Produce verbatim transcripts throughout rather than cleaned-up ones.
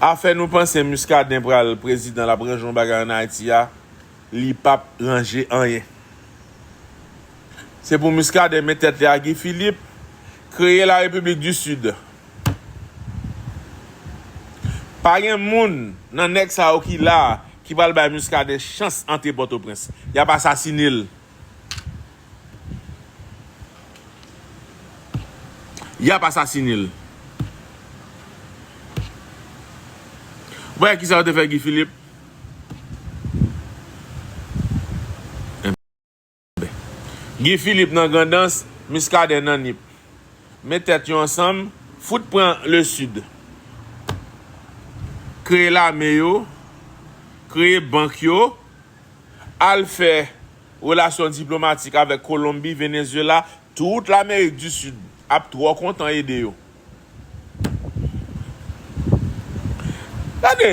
Afè nou panse Muscadin pral prezidan, l ap ranje yon bagay ann Ayiti a, li p ap ranje anyen. Se pou Muscadin met tèt li a Guy Philippe, kreye la République du Sud. Pa gen moun nan nèg sa yo ki la a ki pral bay Muscadin chans antre Pòtoprens. Y ap asasine l. Y ap asasine l. Ou pa wè kisa yo te fè Guy Philippe? Guy Philippe nan Grandans, Muscadin nan Nip. Met tèt yo ansanm, fout pran le Sud. Kreye lame yo, kreye bank yo, al fè relasyon diplomatik avèk Kolonbi, Venezuela, tout Lamerik di Sid ap twò kontan ede yo. Gade,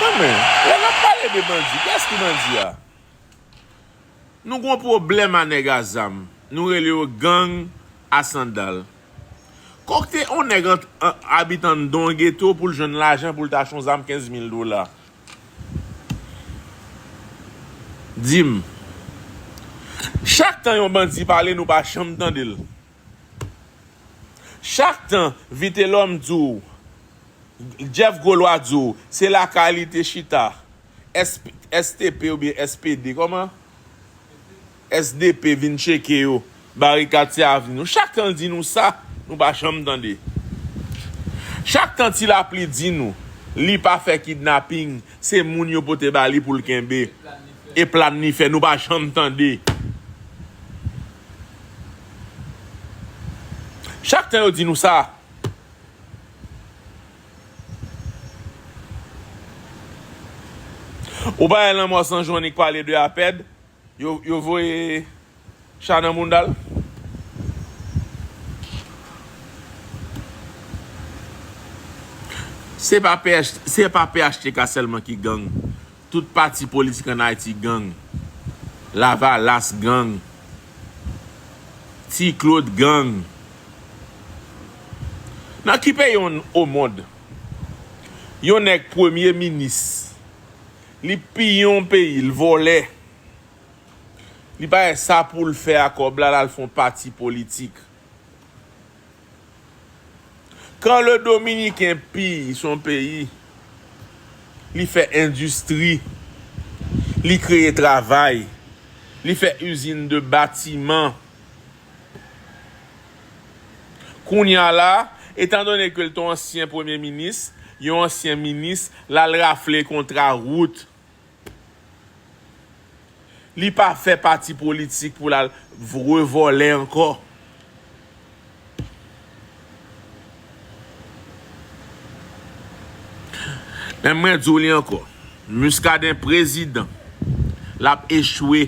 kanmenm, lè n ap pale de bandi, kiyès ki bandi a? Nou gon pwoblèm a nèg a zam. Nou rele yo gang a sandal. Kòkte on nèg ant, an, abite anndan yon geto pou l jwenn lajan pou l ta achte yon zam kenz mil dola. Di m, chak tan yon bandi pale, nou pa janm tande l. Chak tan Vitelhomme di w, Jeff Gaulois di w, se lakay li te chita, S P, S T P oubyen S P D, kòman? S D P vin tcheke yo, Barikad se avni nou. Chak tan l di nou sa, nou pa janm tande. Chak tan Ti Lapli di nou, li pa fè kidnaping, se moun yo pote ba li pou l kenbe. E plan li fè, nou pa janm tande. Chak tan yo di nou sa, ou pa wè Lanmò San Jwann ki pale de APED, yo, yo voye cha nan bounda l. Se pa P H, se pa P H T K sèlman ki gang. Tout pati politik ann Ayiti gang. Lavalas gang. Ti Claude gang. Nan ki peyi on, o mond, yon nèg premye minis, li piye yon peyi, l vòlè, li pa wè sa pou l fè a kòb la, l al fè yon pati politik? Kan le Dominiken piye son peyi, li fè endistri, li kreye travay, li fè izin de batiman. Kounye a la, etandone ke l te yon ansyen premye minis, yon ansyen minis, l al rafle kontra wout. Li pa fè pati politik pou l al v-, revòlè ankò. Men mwen di w li ankò. Muscadin prezidan. L ap echwe.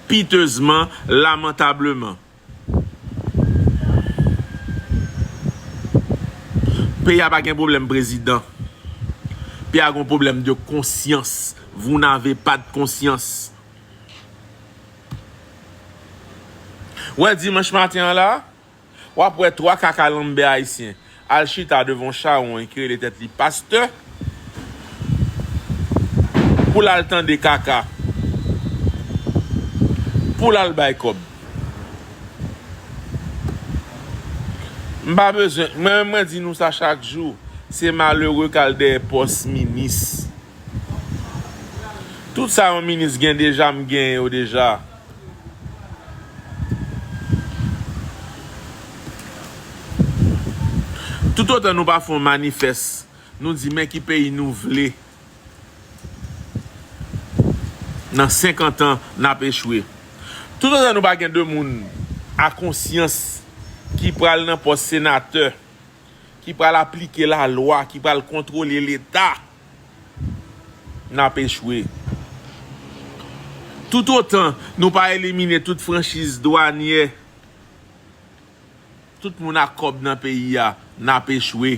Pitezman, lamantableman. Peyi a pa gen pwoblèm prezidan. Peyi a gen pwoblèm de konsyans. Vous n'avez pas de conscience. Wè dimanch maten an la, w ap wè twa kaka lanbè ayisyen al chita devan yon chawony ki rele tèt li pastè pou l al tande kaka, pou l al bay kòb. M pa bezwen, mwen menm mwen di nou sa chak jou, se malere k al dèyè pòs minis. Tout sa yon minis gen deja, m genyen yo deja. Toutotan nou pa fè yon manifès, nou di men ki peyi nou vle. Nan senkant an, n ap echwe. Toutotan nou pa gen de moun a konsyans ki pral nan pòs senatè, ki pral aplike lalwa, ki pral kontwole Leta, n ap echwe. Toutotan nou pa elimine tout franchiz dwanyè, tout moun ak kòb nan peyi a, n ap echwe.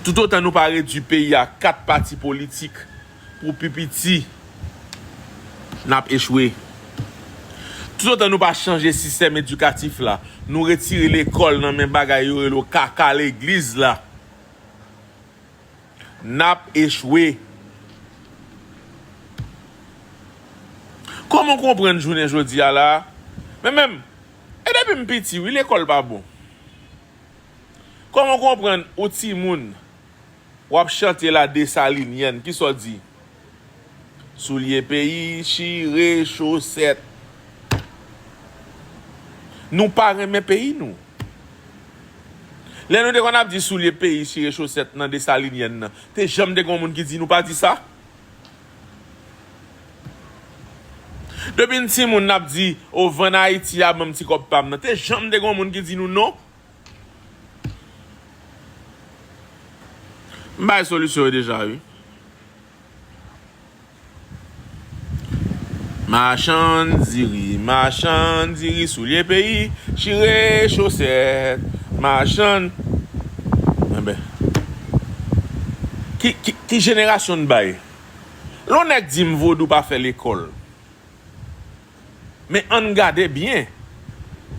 Toutotan nou pa redui peyi a kat pati politik pou pi piti, n ap echwe. Toutotan nou pa chanje sistèm edikatif la, nou retire lekòl nan men bagay yo rele kaka legliz la, n ap echwe. Kòman w konprann jounen jodi a la? Men menm, e depi m piti, wi, lekòl pa bon. Kòman w konprann ou timoun, w ap chante la desalinyèn, kisa w di? Soulye peyi, chire, chosèt. Nou pa renmen peyi nou. Lè nou te konn ap di soulye peyi, chire chosèt nan desalinyèn nan, te janm te gen yon moun ki di nou pa di sa? Depi n timoun n ap di, o, vann Ayiti a, ban m ti kòb pa m nan. Te janm te gen yon moun ki di nou non? M bay solisyon yo deja, wi. Machann diri, machann diri, soulye peyi, chire chosèt, machann. Enben, ki, ki, ki jenerasyon n bay? Lè yon nèg di m vodou pa fè lekòl, men ann gade byen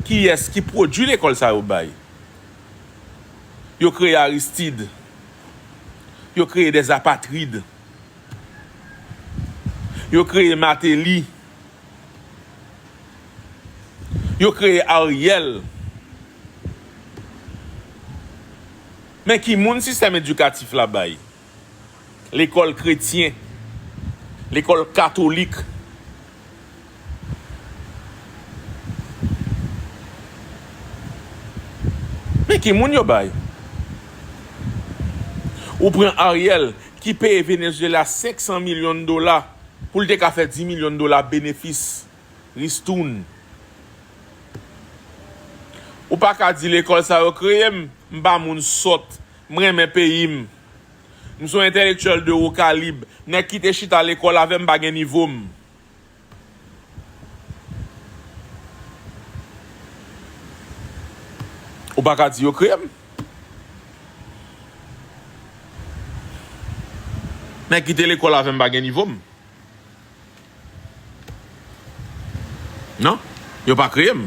kiyès ki pwodui lekòl sa yo bay. Yo kreye Aristide. Yo kreye des apatrides. Yo kreye Martelly. Yo kreye Ariel. Men ki moun sistèm edikatif la bay? Lekòl kretyen, lekòl katolik. Men ki moun yo bay? Ou pran Ariel ki peye Venezuela senk san milyon dola pou l te ka fè dis milyon dola benefis, ristoun. Ou pa ka di lekòl sa yo kreye m, m pa moun sòt, m renmen peyi m. M se yon entèlektyèl de wo kalib. Nèg ki te chita lekòl avè m pa gen nivo m. Ou pa ka di yo kreye m. Nèg ki te lekòl avè m pa gen nivo m. Non, yo pa kreye m.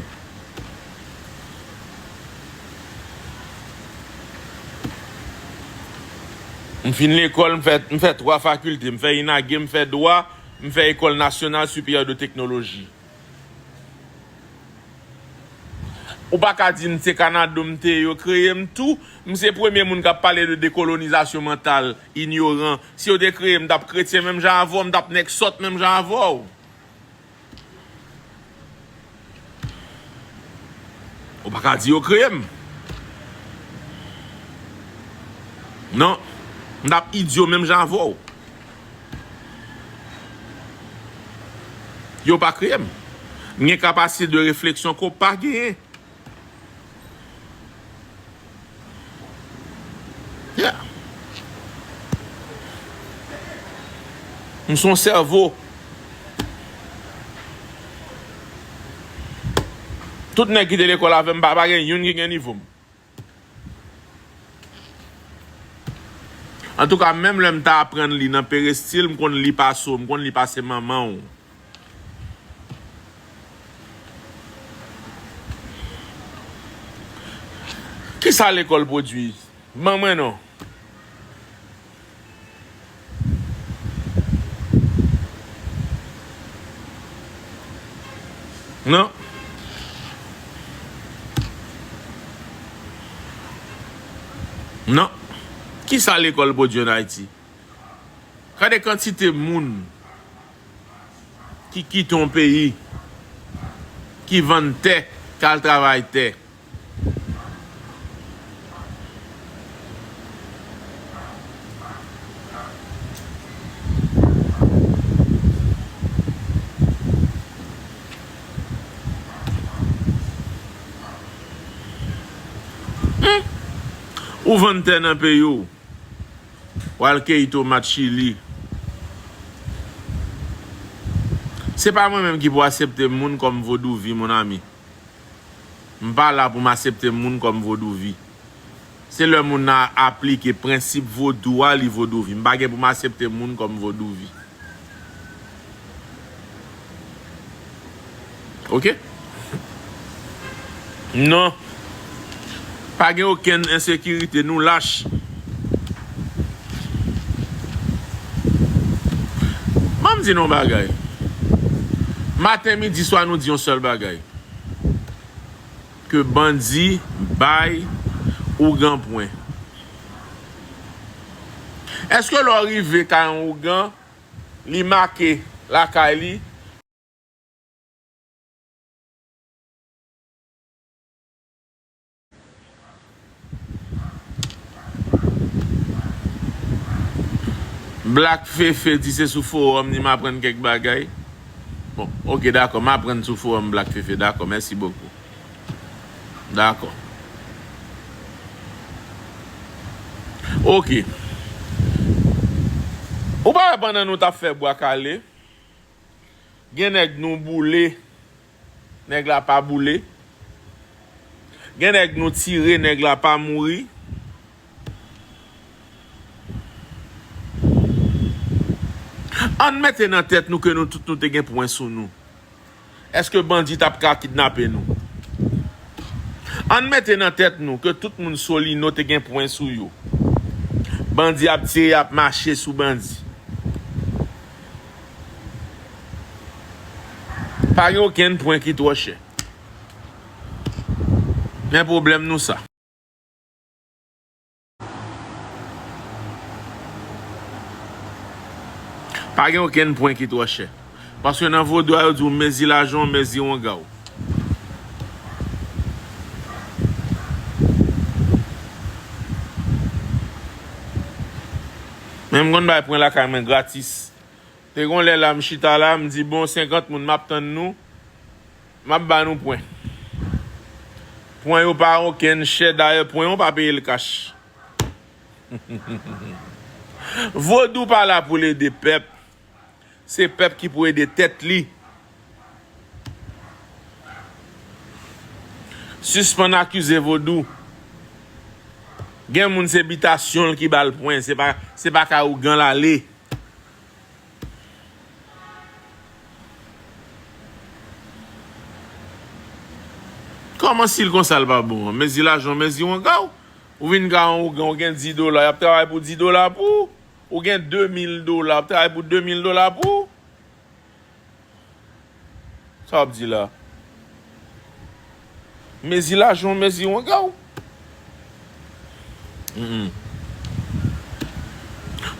M fin lekòl, m fè, m fè twa fakilte, m fè inage, m fè dwa, m fè École Nationale Supérieure de Technologie. Ou pa ka di m se Kanado m te ye, yo kreye m tou. M se premye moun k ap pale de dekolonizasyon mantal, inyoran. Si yo te kreye m, m t ap kretyen menm jan avè w, m t ap nèg sòt menm jan avè w. Ou pa ka di yo kreye m. Non, m t ap idyo menm jan avè w. Yo pa kreye m. M gen kapasite de refleksyon ke w pa genyen. Yeah. M se yon sèvo. Tout nèg ki te lekòl avè m, pa, pa gen youn ki gen nivo m. Antouka, menm lè m ta aprann li nan perestil, m konn li pase w, m konn li pase manman w. Kisa lekòl pwodui? Ban mwen non. Non. Non. Kisa lekòl pwodui ann Ayiti? Gade kantite moun ki kite yon peyi, ki vann tè, k al travay tè. Hmm. Ou vann tè nan peyi w. W al keyi tomat Chili. Se pa mwen menm ki pou aksepte moun kòm vodouvi, mon ami. M pa la pou m aksepte moun kòm vodouvi. Se lè moun nan aplike prensip vodou a, li vodouvi. M pa gen pou m aksepte moun kòm vodouvi. Oke? Non. Pa gen okenn ensekirite, nou lach. Ban m di nou yon bagay. Maten, midi, swa, nou di yon sèl bagay. Ke bandi bay ougan pwen. Èske lè w rive kay yon ougan, li make lakay li, Black Fefe di se sou fowòm li m aprann kèk bagay. Bon, oke, dakò, m aprann sou fowòm Black Fefe, dakò, mèsi bokou. Dakò. Oke. Ou pa wè pandan nou t ap fè bwa kale, gen nèg nou boule, nèg la pa boule. Gen nèg nou tire, nèg la pa mouri. Ann mete nan tèt nou ke nou tout nou te gen pwen sou nou. Èske bandi t ap ka kidnape nou? Ann mete nan tèt nou ke tout moun Solino te gen pwen sou yo. Bandi ap tire, ap mache sou bandi. Pa gen okenn pwen ki twò chè. Men pwoblèm nou sa. Pa gen okenn pwen ki twò chè. Paske nan vodou a, yo di w mezi lajan w, mezi wonga w. Men m konn bay pwen lakay mwen gratis. Te gon lè la, m chita la, m di, bon, senkant moun, m ap tann nou, m ap ba nou pwen. Pwen yo pa okenn chè, dayè, pwen yo pa peye l kach. Vodou pa la pou l ede pèp. Se pèp ki pou ede tèt li. Sispann akize vodou. Gen moun se bitasyon l ki ba l pwen, se pa, se pa kay ougan l ale. Kòman si l konsa l pa bon an? Mezi lajan w, mezi wonga w. Ou vin ka yon ougan, ou gen dis dola, y ap travay pou dis dola pou ou. Ou gen de mil dola, y ap travay pou de mil dola pou ou. Sa w ap di la? Mezi lajan w, mezi wonga w. Mm, mm.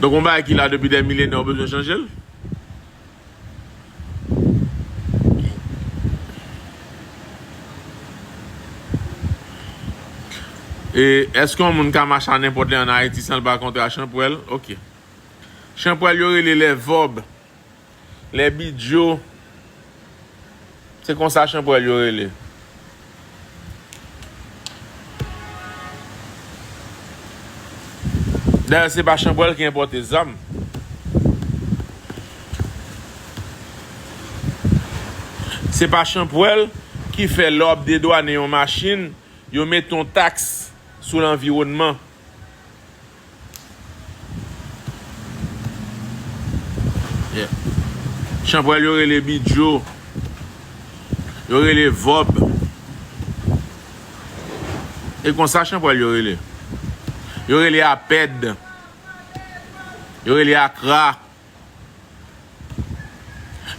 Donk, yon bagay ki la depi dè milenè, ou bezwen chanje l? E èske yon moun ka mache a nenpòt lè ann Ayiti san l pa kontre a chanpwèl? Oke. Chanpwèl yo rele lè vòb. Lè bidjo, se konsa chanpwèl yo rele. Dayè, se pa chanpwèl ki enpòte zam. Se pa chanpwèl ki fè lè w ap dedwanen yon machin, yo mete yon taks sou lanviwònman. Yeah. Chanpwèl yo rele bidjo. Yo rele vòb. E konsa chanpwèl yo rele. Yo rele apèd. Yo rele akra.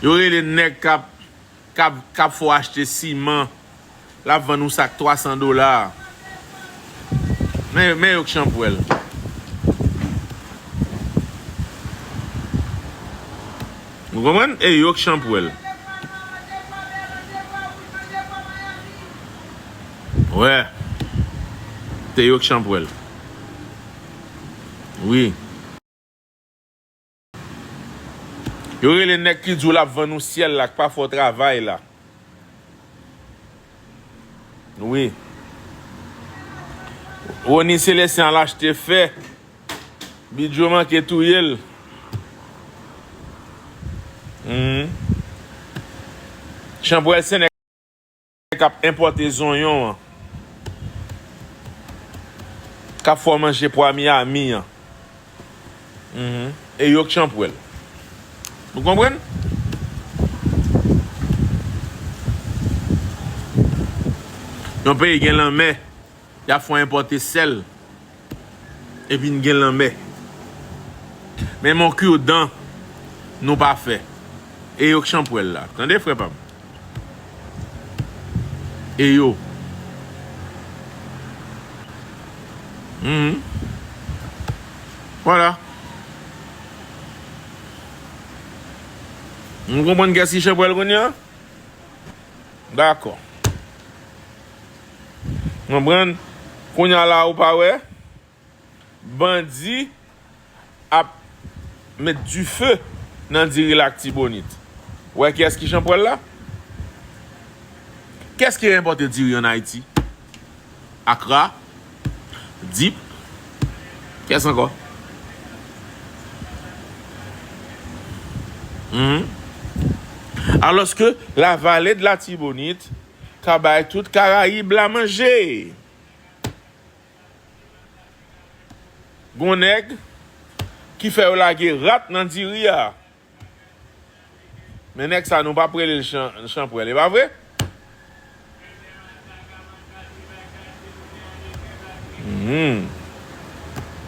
Yo rele nèg k ap k ap, k ap fè w achte siman, l ap vann ou sak twa san dola. Men, men yo k chanpwèl. Ou konprann? E yo k chanpwèl. Wè. Se yo k chanpwèl. Wi. Yo rele nèg ki di w l ap vann ou syèl la, k pa fè w travay la. Wi. Rony Célestin al achte fè. Bidjo manke touye l. Mhm. Chanpwèl se nèg k ap enpòte zonyon an, k ap fè w manje pwa Miami an. Mhm. E yo k chanpwèl. Ou konprann? Yon peyi gen lanmè, y ap fè w enpòte sèl, epi n gen lanmè. Men mon cure-dent, nou pa fè. E yo k chanpwèl la. Tande, frè pa m. E yo. Mhm. Vwala. Nou konprann kiyès ki chanpwèl kounye a? Dakò. Konprann? Kounye a la, ou pa wè? Bandi ap met dife nan diri Latibonit. Wè kiyès ki chanpwèl la? Kiyès ki enpòte diri ann Ayiti? Akra, Dip, kiyès ankò? Mhm. Alòske la vallée de Latibonite ka bay tout Karayib la manje. Gon nèg ki fè yo lage rat nan diri a. Men nèg sa, nou p ap rele l chan, chanpwèl, e pa vre? Mhm.